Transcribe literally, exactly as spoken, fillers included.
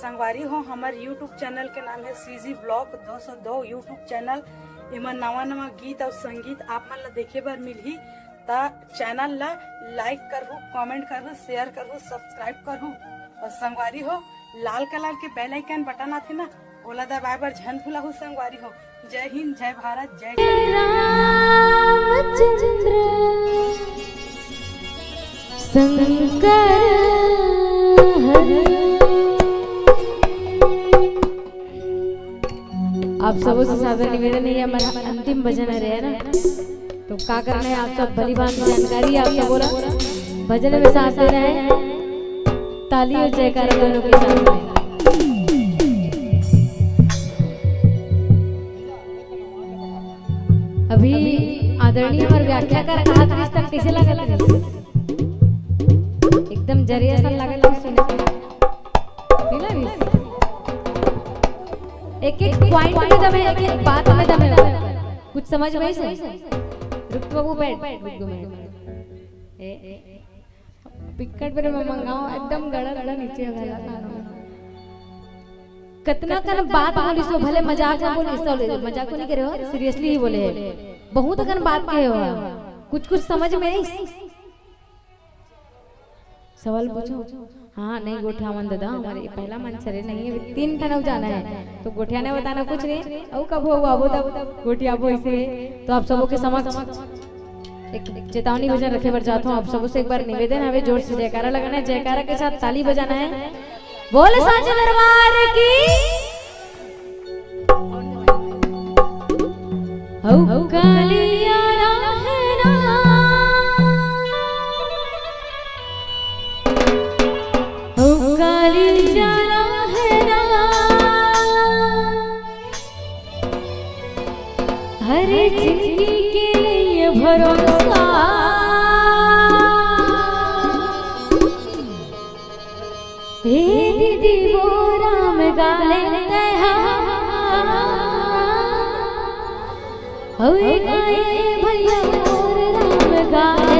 संगवारी हो, हमर YouTube चैनल के नाम है सीजी ब्लॉग दो सौ दो YouTube चैनल। एमा नवा नवा गीत और संगीत आप मन ला देखे बर मिलही, त चैनल ला लाइक करहू, कमेंट करहू, शेयर करहू, सब्सक्राइब करहू। और संगवारी हो, लाल कलर के बेल आइकन बटन आथे ना, ओला दबाए बर झन भुलाहू संगवारी हो। जय हिंद, जय भारत, जय रामचंद्र शंकर हर। आप सबों से सादर निवेदन है, ये हमारा अंतिम भजन है ना, तो का करना है आप सब भली भांति जानकारी आप सब बोला, भजन में साथ देना है, ताली और जयकारा दोनों के साथ में। अभी आदरणीय हमारे व्याख्याकार कहा था, इस तक कैसे लगा था? एकदम जरिया सा लगा था सुन के। मिला भी? एक एक पॉइंट में दम है, एक एक बात में दम है। कुछ समझ में से? रुक बाबू, बैठ, रुक दो मिनट। ए, ए, पिक्कट पर मैं मंगाऊं, एकदम गड़ा गड़ा नीचे आ गया कानों में। कतना कन बात बोलिस हो, भले मजाक में बोलिस हो, मजाक तो नहीं करे हो, सीरियसली ही बोले है। बहुत कन बात कहे हो, कुछ कुछ समझ में आई? सवाल पूछो। हाँ, नहीं गोठियावन दादा, हमारे ये पहला मंच हरे नहीं है, अभी तीन ठन अउ जाना है, तो गोठियाना बताना कुछ नहीं। अउ कब हो आबो तब गोठियाबो इसे। तो आप सबों के समक्ष एक चेतावनी भजन रखे बर चाहत हूँ, आप सबों से एक बार निवेदन हवे, जोर से जयकारा लगाना है, जयकारा के साथ ताली बजाना है। बोल साचे दरबार की। हौ कालिया रहना, हौ कालिया रहना, हर जिंदगी के लिए भरोसा। हे दीदी वो राम गाले तैहा, हवे गाए भैया मोर राम गाले।